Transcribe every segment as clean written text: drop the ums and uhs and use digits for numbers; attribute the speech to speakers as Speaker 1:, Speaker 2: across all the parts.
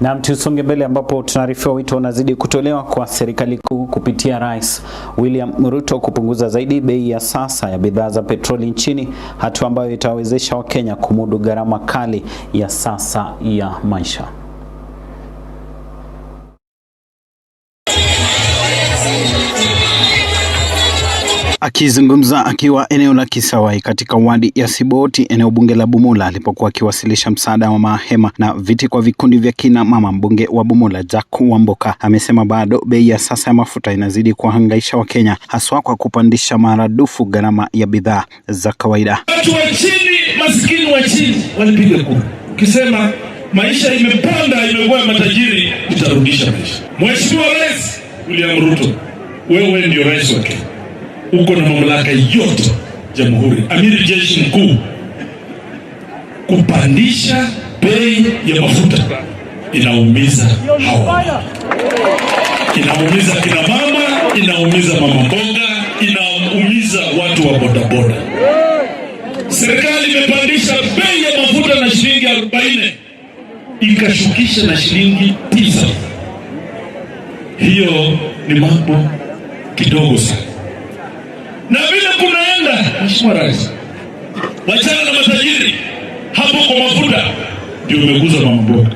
Speaker 1: Na tusonge mbele ambapo tunaarifiwa wito unazidi kutolewa kwa serikali kuu kupitia Rais William Ruto kupunguza zaidi bei ya sasa ya bidhaa za petroli nchini, hatua ambayo itawezesha Wakenya kumudu gharama kali ya sasa ya maisha. Akizungumza akiwa eneo la Kisawai katika wadi ya Siboti, eneo bunge la Bumula, alipokuwa akiwasilisha msaada wa mahema na viti kwa vikundi vya kina mama, mbunge wa Bumula Jack Wamboka amesema bado bei ya sasa ya mafuta inazidi kuwahangaisha Wakenya, haswa kwa kupandisha maradufu gharama ya bidhaa za kawaida.
Speaker 2: Watu wa chini, maskini wa chini walipiga kura, ukisema maisha imepanda, imekuwa matajiri, utarudisha maisha. Mheshimiwa Rais William Ruto, wewe ndio rais wa Kenya, uko na mamlaka yote jamhuri, amiri jeshi mkuu, kupandisha bei ya mafuta inaumiza hawa, inaumiza kina mama, inaumiza mama mboga, inaumiza watu wa bodaboda. Serikali imepandisha bei ya mafuta na shilingi 40 ikashukisha na shilingi 9. Hiyo ni mambo kidogo sana na vile kunaenda, Mheshimiwa Rais, wachana na matajiri hapo kwa mafuta, ndio umeguza mama mboga,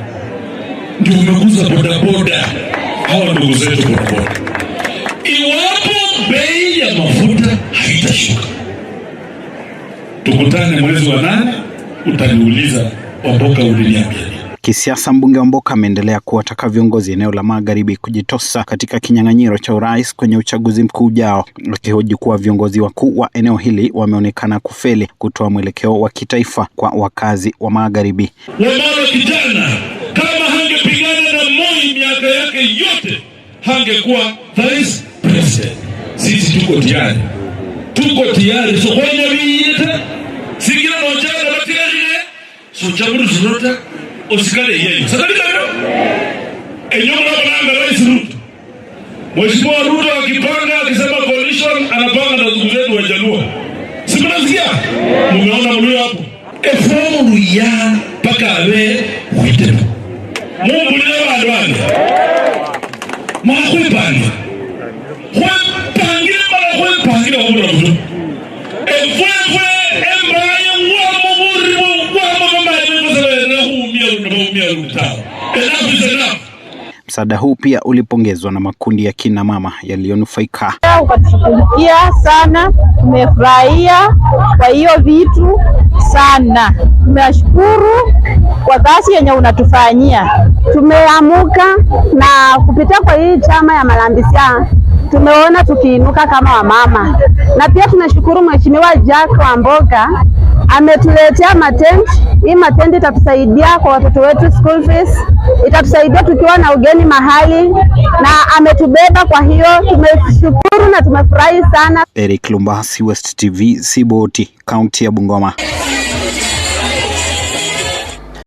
Speaker 2: ndio umeguza bodaboda, hawa ndugu zetu bodaboda. Iwapo bei ya mafuta haitashuka, tukutane mwezi wa 8, utaniuliza Wamboka, uliniambia nini?
Speaker 1: Kisiasa, mbunge Wamboka ameendelea kuwataka viongozi eneo la magharibi kujitosa katika kinyang'anyiro cha urais kwenye uchaguzi mkuu ujao, akihoji kuwa viongozi wakuu wa eneo hili wameonekana kufeli kutoa mwelekeo wa kitaifa kwa wakazi wa magharibi.
Speaker 2: Wamaro kijana kama hangepigana na Moi miaka yake yote hangekuwa vice president. Sisi tuko tayari, tuko tayari sokhonya biyita singira nojana batirire sochaburu surota osikale yeye sakalikano enyomulakulanga Rais Ruto. Mheshimiwa Ruto akipanga akisema coalition anapanga na ndugu zetu wa Jaluo. Si mnasikia? Mumeona mlio hapo. Efomu ya paka abe witema. Mungu leo bandu bange. Mwakwipanga. Khwepangile mala khwepangile khubura buto. Efwefwe embaye wamo burimo wamo mamaye muzabere khumia runo baumia runo. Enough is enough.
Speaker 1: Msaada huu pia ulipongezwa na makundi ya kina mama yaliyonufaika.
Speaker 3: Ukatushughulikia sana, tumefurahia kwa hiyo vitu sana, tumeshukuru kwa kazi yenye unatufanyia.
Speaker 4: Tumeamuka na kupitia kwa hii chama ya Malambisia tumeona tukiinuka kama wamama, na pia tunashukuru Mheshimiwa Jack Wamboka ametuletea matenti. Hii matenti itatusaidia kwa watoto wetu school fees, itatusaidia tukiwa na ugeni mahali, na ametubeba. Kwa hiyo tumeshukuru na tumefurahi sana.
Speaker 1: Eric Lumbasi, West TV, Siboti, kaunti ya Bungoma.